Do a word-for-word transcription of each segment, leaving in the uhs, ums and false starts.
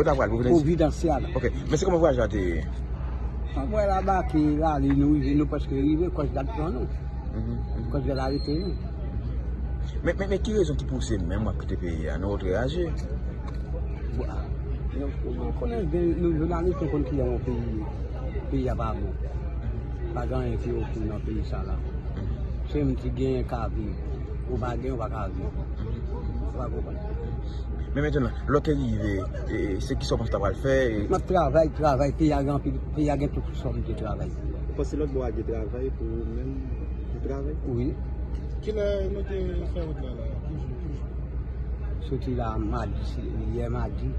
Ou ta pral pou vin Providancial. Ok. Men se kòman vwayaj la te ye? Mwen la bake, l ale, nou rive, nou prèske rive, Coast Guard pran nou. Coast Guard arete nou. Men, men, men ki rezon ki pouse menm w ap kite peyi a? Nou otreraje? Bon, nou, nou konnen gen, nou jounalis, nou konn kijan yon peyi ye. Peyi a pa bon. Pa gen anyen ki ofri nan peyi sa la. Se moun ki genyen ka viv. Ou pa genyen, ou pa ka viv. Ou pa konprann? Men mentnan, lè w te rive, e, e, se ki sa w panse w ta pral fè? E m ap travay, travay, peyi a gen anpil, peyi a gen tout sa m te travay. Ou panse lòt bò a gen travay pou ou menm, ou travay? Wi. Kilè nou te fè wout la, la? Ki jou, ki jou? Soti la madi, se yè madi.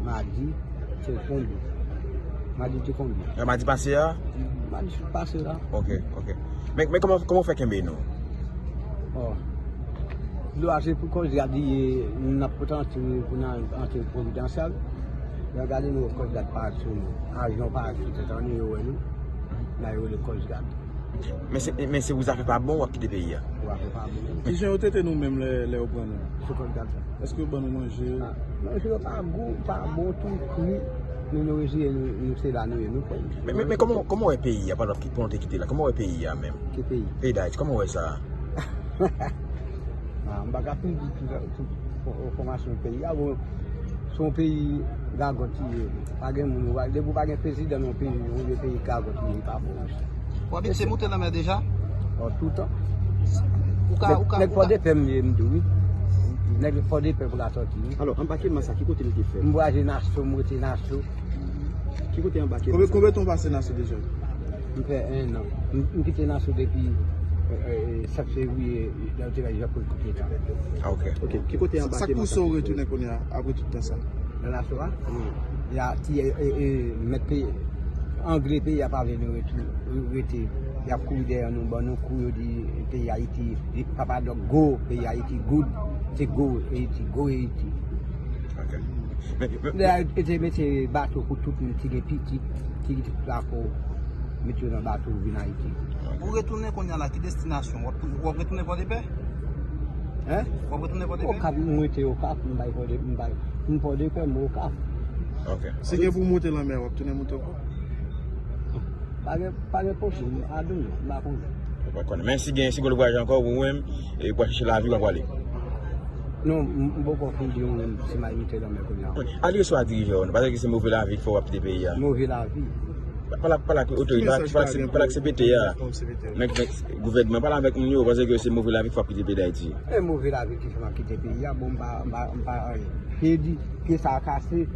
Madi, te konbyen? Madi te konbyen? Yè madi pase a? Madi pase la. Ok, ok. Men, men kòman, kòman w fè kenbe nou? Bon. Dlo a se pou Coast Guard li ye, n ap pot antre pou n al antre Providancial. Lè w gade nou wè Coast Guard parèt sou nou. Avyon parèt sou tèt an nou, yo wè nou. La yo rele Coast Guard. Men se, men se pou zafè pa bon, w ap kite peyi a. Pou zafè pa bon. Kijan yo trete nou menm lè, lè yo pran nou? Sou Coast Guard sa. Èske yo ban nou manje? Ah, manje yo pa gou, pa bon, tou kri. Men nou reziye, nou, nou se la nou ye, nou pran. Men, men, men kòman, kòman w wè peyi a pandan ki, pandan w te kite la? Kòman w wè peyi a menm? Ki peyi? Peyi Dayiti, kòman w wè sa? Ah, m pa ka fin di tout, tout fò-, enfòmasyon peyi a. Bon, se yon peyi gagòt li ye. Pa gen moun, ou pa, depi w pa gen prezidan nan yon peyi, yon vye peyi gagòt li ye, li pa bon. Ou abitye monte lanmè deja? Oh, toutan. Ou ka, ou ka, nèg ou ka Pòdepè m ye, m di wi. Nèg Pòdepè pou la sòti wi. Alò, anba Kelma sa, ki kote l te fèt? M vwayaje Naso, m rete Naso. Ki kote anba Kelma sa? Konbyen, konbyen tan w pase Naso deja? M fè en an. M, m kite Naso depi, e, e, sèt fevriye, lè yo te bay Jean Paul koudeta. Ah, ok. Ok, ki kote anba Kelma sa? Sa k pouse w retounen kounye a, apre tout tan sa? Nan Naso a? Wi. Y a ti, e, e, e, mèt peyi, angle peyi a pa vle nou retou-, rete. Y ap kouri dèyè nou, ban nou kou, yo di peyi Ayiti, papa dòk go, peyi Ayiti good, se go Ayiti, go Ayiti. Ok. Men, men, lè a, yo te mete bato pou tout moun ki gen pitit, ki gen tout lapò, mete yo nan bato vin Ayiti. Ou retounen kounye a la, ki destinasyon? W ap, w ap retounen Pòdepè? Hein? W ap retounen Pòdepè? Okap, m rete Okap, m bay Pòde-, m bay, m Pòdepè, m Okap. Ok. Si gen pou w monte lanmè, w ap tounen monte ankò? Pa gen, pa gen posib, m pa tounen, m pa konnen. Ou pa konnen. Men si gen, si gen lè vwayaje ankò, ou menm, e w al chèche lavi, w ap prale. Non, m, m poko fin di w menm si m al monte lanmè kounye a. Adrese w a dirijè w, non? Paske se move lavi k fè w ap kite peyi a. Move lavi. Pale ak, pale ak otorite, pale ak, pale ak C P T a. Nèg, nèg gouvènman, pale avèk moun yo, paske se move lavi k fè w ap kite peyi Dayiti. E move lavi ki fè m ap kite peyi a, bon, m pa, m pa, m pa anyen. Pye di, pye sa a kase,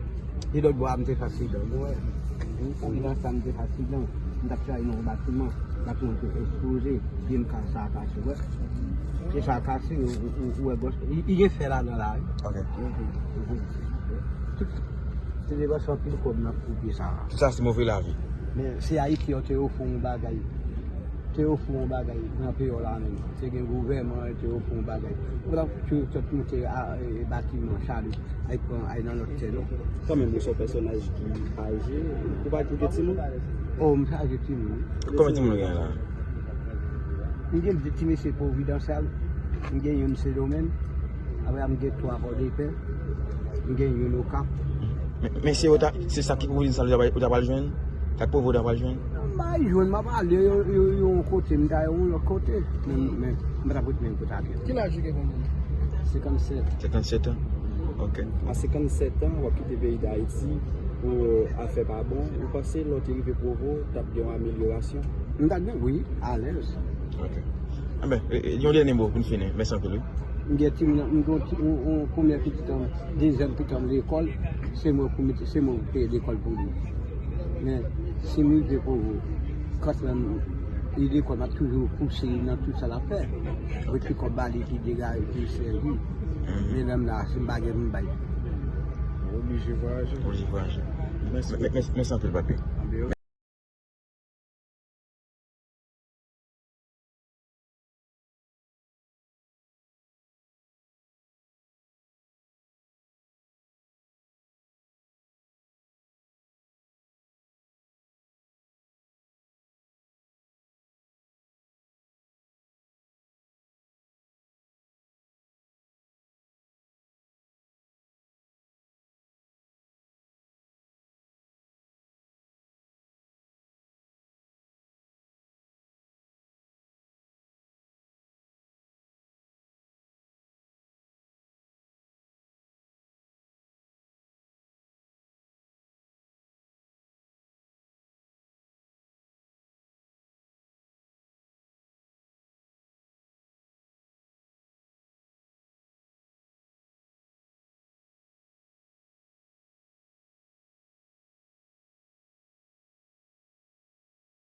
e lòt bò a m te fè aksidan, ou wè. Wi, nan sa m te fè aksidan, m t ap travay nan yon batiman, batiman te eksploze, pye m ka sa a kase, ou wè. Pye sa a kase, ou, ou, ou, ou wè gòch, li, li gen fè ladan la, wi. Ok. Tout, se depanse anpil kòb nan pou pye sa a. Tout sa se move lavi. Men se Ayiti yo te ofri yon bagay. Te ofri yon bagay nan peyi w la menm. Te gen gouvènman te ofri yon bagay. Ou pa t ap tou sot monte a, e, batiman, chaloup, ay pran, ay nan lòt tè, non. Kanmenm, ou se yon pèsonaj ki aje. Ou pa, ou gen timoun? Oh, m aje timoun, wi. Konbyen timoun ou gen la? M gen de ti mesye Providancial, m gen youn Sendomeng, apre a m gen twa Pòdepè, m gen youn Okap. Men, men se yo ta, se sa ki Providancial ou ta pral, ou ta pral jwenn? Sa k Provo ou ta pral jwenn? M pa jwenn, m ap ale, yo, yo, yo yon kote, m ta yon lòt kote. Men, men, m pa t ap ret menm kote a pye. Ki laj ou gen kòm moun? Senkannsèt. Senkannsèt an? Ok. A senkannsèt an, w ap kite peyi Dayiti pou afè pa bon. Ou panse lè w te rive Provo, t ap gen yon amelyorasyon? M t ap gen, wi, alèz. Ok. Enben, e, e, yon dènye mo pou n fini. Mèsi anpil, wi. M gen timoun, m gen yon ti, yon, yon premyè pitit an m, dezyèm pitit an m lekòl, se mwen pou mete, se mwen pou peye lekòl pou li. Men, si m rive Provo, kanmenm, li lekòl, m ap toujou pouse li nan tout sa l ap fè. Mwen ki kòb ba li, ki degaje, ki sèvi. Men lè m la, si m pa gen, m bay. Ou oblije vwayaje. Oblije vwayaje. Mèsi. Mè-, mè-, mèsi anpil, papi.